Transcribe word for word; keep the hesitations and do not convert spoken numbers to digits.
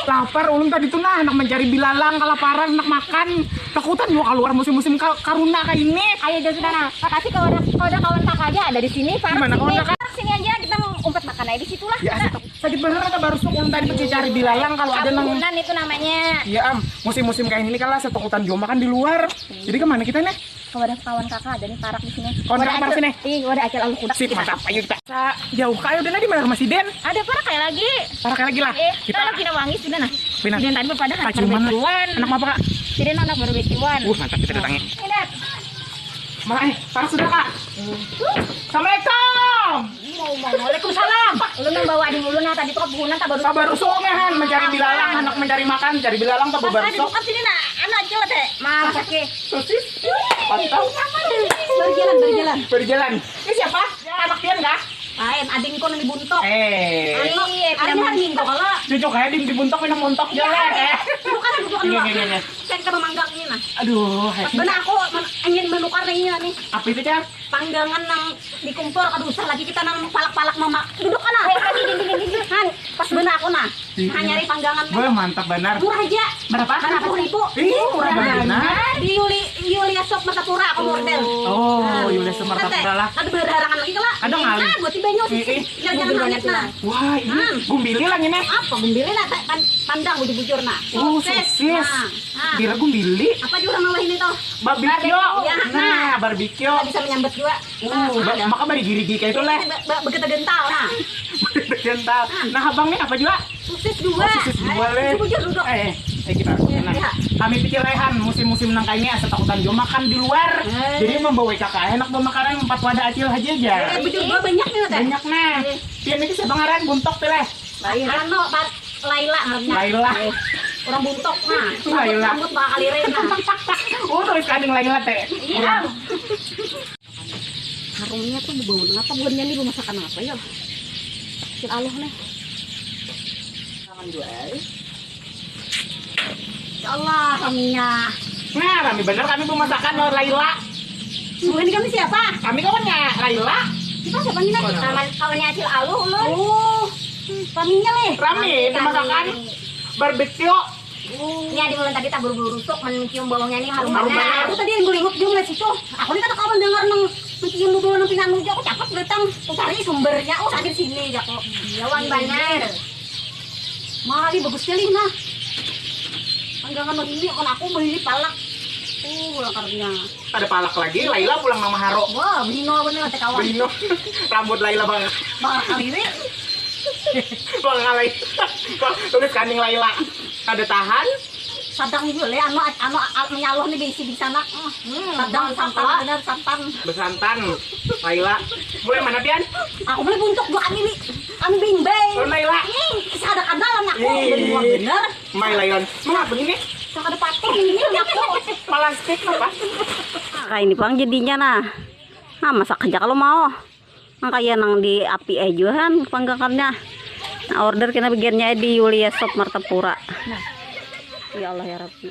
Lapar ulun tadi tuh nah, nak mencari bilalang kalaparan, nak makan. Takutan jua kaluar musim-musim ka- karuna kayak ini. Ayo, dah sudah nah. Makasih kalau ada kalau ada kawan kakak aja ada di sini. Parah Gimana sini. Kawan kakak? Parah sini aja, kita ngumpet makan aja di situ lah. Ya, sakit banget ada baru ulun tadi mencari bilalang kalau ada nang. Kabunan itu namanya. Iya am, musim-musim kayak ini kan lah setakutan jua makan di luar. Jadi kemana kita nih? Kalau ada kawan kakak ada nih parak di sini. Kawan kakak parak sini. Ih, ada acil alu kuda. Sip, mantap. Ayo kita. Sa- jauh kayak udah di mana rumah si Den? Ada parak kayak lagi. Parak lagi lah. Eh, Kita kalau kita wangi sudah nah. Pina. Sudah tadi pada kan Kaciuman lah. barbekyuan. Anak apa kak? Jadi anak baru barbekyuan. Uh, mantap, kita datangi. Ini dah. Malah eh, parak sudah kak. Assalamualaikum. Mau mau. Waalaikumsalam. Lu nang bawa di mulu nah tadi tuh kebunan tak baru. Sabar usuk nih han, mencari bilalang, anak mencari makan, cari bilalang tak Pas babar ada usuk. Bukan sini nah. Anu aja lah teh. Masak ya. Sosis. Mantap. Berjalan berjalan. Berjalan. Ini siapa? Anak pian kah? Lain adingku nang dibuntok. Eh. Anu, anu hari minggu kalau Cucuk kayak di dibuntok minum montok jalan. Eh. Bukan bukan Iya dulu. iya iya. Saya kita memanggang ini nah. Aduh, hai. Pas benar aku men- ingin menukar nih ini. Apa itu cang? Panggangan nang di kompor, aduh usah lagi kita nang palak-palak mama. Duduk kan ah. Han, pas benar aku nah. Nah, nyari panggangan. Wah, mantap benar. Murah aja. Berapa? Enam puluh ribu. Ih, murah benar. Di Yuli Yulia Shop Martapura aku order. Oh, Yulia Shop Martapura lah. Ada berharangan lagi kala. Ada ngalih. Nah, buat tiba nyuci. Ih, ih. Jangan langit nah. Wah, ini gumbili lah ini. Apa gumbili lah pan- pandang bujur-bujur nah. Oh, sosis. Nah, nah. Kira gumbili. Apa juga nama ini tuh? Barbecue. Barbecue. Ya, Nah, barbecue. Bisa menyambat juga. Uh, ba- maka bari girigi kayak itu lah. Be- be- Begitu gental nah. Gental. Nah, abang nih apa juga? Sosis dua. Oh, sosis dua, leh. Bujur duduk. Eh, eh kita. Iya, Nah, iya. Kami pikir lehan musim-musim nang kayaknya asa takutan jua makan di luar. Eh. Jadi membawa kakak enak bawa makanan empat wadah acil aja aja. Eh, bujur dua banyak nih teh. Banyak nah. Iya. Pian ini siapa ngaran buntok teh leh? Anu Pak Laila ngarannya. Laila. Eh, orang buntok nah. Laila. Rambut bakal kalirin nah. Oh, tulis kading Laila teh. Iya. Harumnya tuh bau nang apa buhannya nih, bau masakan apa ya? Kecil Allah nih. Jangan jual. Ya Allah, kaminya. Nah, rami bener kami pemasakan lo Laila. Bukan kami siapa? Kami kawannya Laila. Kita siapa nih? Kawan kawannya Acil Aluh ulun. Oh, kaminya leh. Rami pemasakan. Barbecue. Ini ada bulan tadi tak buru-buru rusuk mencium baunya nih harum Harum banget. Banget. Aku tadi yang gulingut juga mulai situ. Aku nih kata kawan dengar nang mencium bau nang pingan nuju aku cakap datang. Aku cari sumbernya. Oh, tadi sini ya kok. Iya, wan banget. Mari bagus sekali nah. Panggangan begini kan aku beli palak. Uh, lakarnya. Ada palak lagi, Laila pulang nama haro. Wah, bino bener teh kawan. Bino. Rambut Laila bang. Bakal kalirin. Bang Laila. Bang, tulis kaning Laila. Ada tahan. Sadang juga leh anu anu al- menyaloh nih bisi di sana. Hmm, sadang santan bener santan. Besantan. Laila. Mulai mana pian? Aku beli buntuk dua kami nih. Kami bimbing. Oh, Laila. Ih, sadar kenal anak aku. Ih. Bener bener. Mai Laila. Mengapa ini? Sangat ada patung ini anak aku. Plastik apa? Nah, kayak ini pang jadinya nah. Nah, masak aja kalau mau. Nah, kayak nang di api aja han panggangannya. Nah, order kena bagiannya di Yulia Shop Martapura. Ya Allah ya Rabbi.